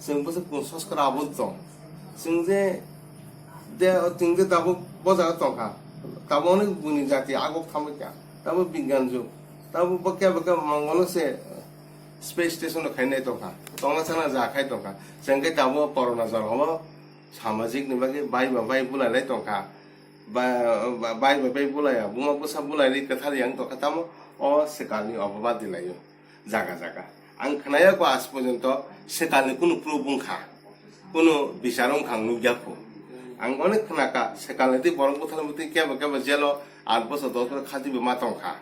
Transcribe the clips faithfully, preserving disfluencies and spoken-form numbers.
Chwng bwswk kun soskar abo tong. Chwng je, de, chwng je tabuk bo jaga tongkha. Tabuk onek buini jati aguk thamwi kha. Tabuk bigyan jug. Tabuk bo kebo kebo mongolo se space station rok khainai tongkha. Tongna chana ja khai tongkha. Chwng khe tabuk corona jora o samajik ni bagwi bai ba bai bulai lai tongkha. Ba, ba, bai ba bai bulai ya. Buma bwsa bulai ri kwthar yang tongkha tamo o swkang ni obo badi lai o. Jaga jaga. Ang khwnaya ko aaj porjonto swkalni kunu proof wngkha, kunu bichar wngkha ang nukya kho. Ang onek khwnakha, swkalni twi borok bwthar bwtwi kebo kebo jelo aat bosor dos bosor khati bo ma tongkha.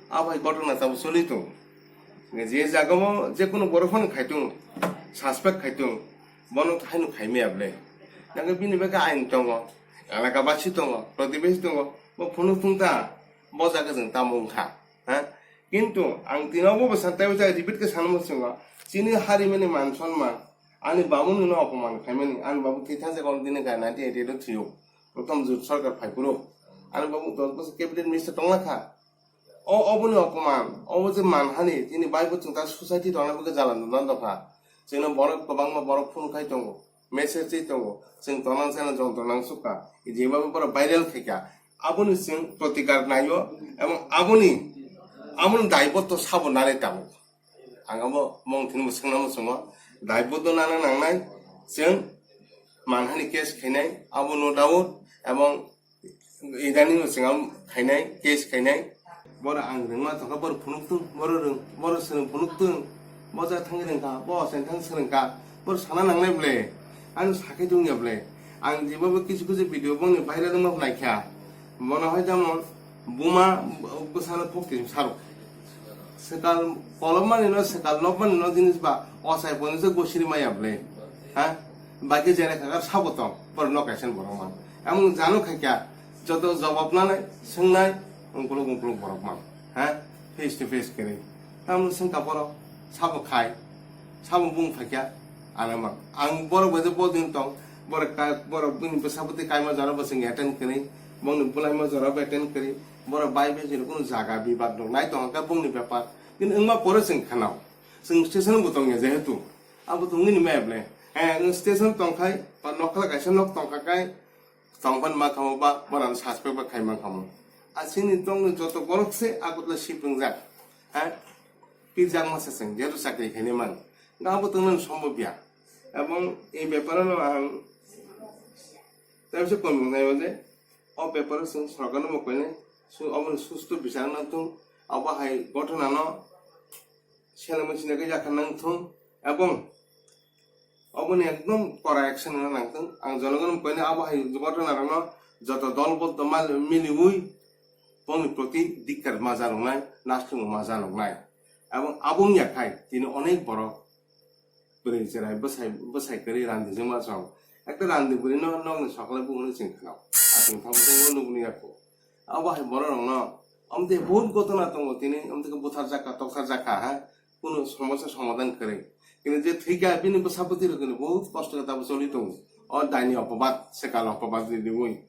Abai ghotona tabuk choli tongo. Je jaga o je kunu borok phano khai tongo, suspect khai tongo, bono haino khai maya bwle. Nangkhe bini bagwi ain tongo, elaka basi tongo, protibesi tongo, bo phunuk thung ta, bo jaga jwng tamo wngkha. Ha? Kintu ang tino bo bwsa tei bwsa repeat khe sanmo swngo, chini harimani man sonman, ani babu nino opoman khaimani, ani babu thwi thangsa kono dini kha nineteen eighty eight o thwiyo, prothom jut sarkar phaiphuru, ani babu dos bosor cabinet minister tongna kha. O oboni opoman, obo je manhani, tini bai bo chwng ta society tongna bagwi jala nukna dopha. Chwngno borok kwbangma borok phone khai tongo, message twi tongo, chwng tonang chana jontro nangsukha, jebaba borok viral khaikha, aboni chwng protikar naio, ebong aboni, aboni daibotto sabo nanai tabuk. Ang abo mong thwngbo swngna muchungo, daibotto nana nangnai, chwng manhani case khainai, abo no doubt, ebong Idaning no chwng khainai, case khainai. Boro ang rwngma tongkha, boro phunuk tung, boro rwng, boro swrwng phunuk tung. Bo ja thang rwngkha, bo osen thang swrwngkha, boro sana nangnai bwle. Ano sakhai tongya bwle. Ang jebabo kisu kisu video bongni viral wngma phnai kha. Bono hai jamo buma bwsano phokti sarok. Swkal kolomani no, swkal nokmani no jinis ba ochai phone se gosiri maya bwle. Ha? Bagi jene khagar sabo tong, boro no kaisa borok man. Amung jano khaikya, joto jawab nanai, swngnai, ungkuluk ungkuluk borok man. Ha? Face to face kiri. Tamung swngkha boro, sabo khai, sabo bung phaikya, ano man. Ang borok bai bodin tong, borok ka, borok bini bwsa bwtwi kaima jora bo chwng attend kiri, bongni bulaima jora bo attend kiri, borok bai bai jini kunu jaga bibad rok nai tong kha bongni bepar. Bini wngma pore chwng khanao. Chwng station bo tongya jehetu. Abo tongwi ni maya bwle. Eh, station tongkhai, ba nokla kaisa nok tongkha kai, tongphani ma khamo ba, boran suspect ba khai ma khamo. A chini tongni joto borok se Agartala shift wngjak. Ha? Pirjak masa chwng, jehetu chakri khaini man. Ga abo tongmani sombobya. Ebong ei bepar no ang taisa kono nai je, o bepar o chwng sorkar no bo koinai, su-, oboni susto bichar nang thung, abo hai ghotona no sela machine khe yakha nang thung, ebong oboni ekdom kora action rwna nangthung. Ang jonogon koinai abo hai ghotona rokno joto dol boddo mal miliwi bongni proti dikkar ma janoknai, nasling ma janoknai. Ebong abo wngya khai tini onek borok bwrwi cherai bwsai, bwsai kwrwi randijwk ma chong. Ekta randi bwrwi no nokni sokle bo hwnwi chwng khnao. Achwng thangma tei o nukni yakho. Abo hai borok rokno omtwi bahut ghotona tongo tini, omtwi khe butharjak kha, toktarjak kha, ha? Kunu somosa somadhan kwrwi. Kini je thwikha, bini bwsa bwtwi rok kini bahut kosto khe tabuk choli tongo. O daini opobad, swkal opobad ri riwi.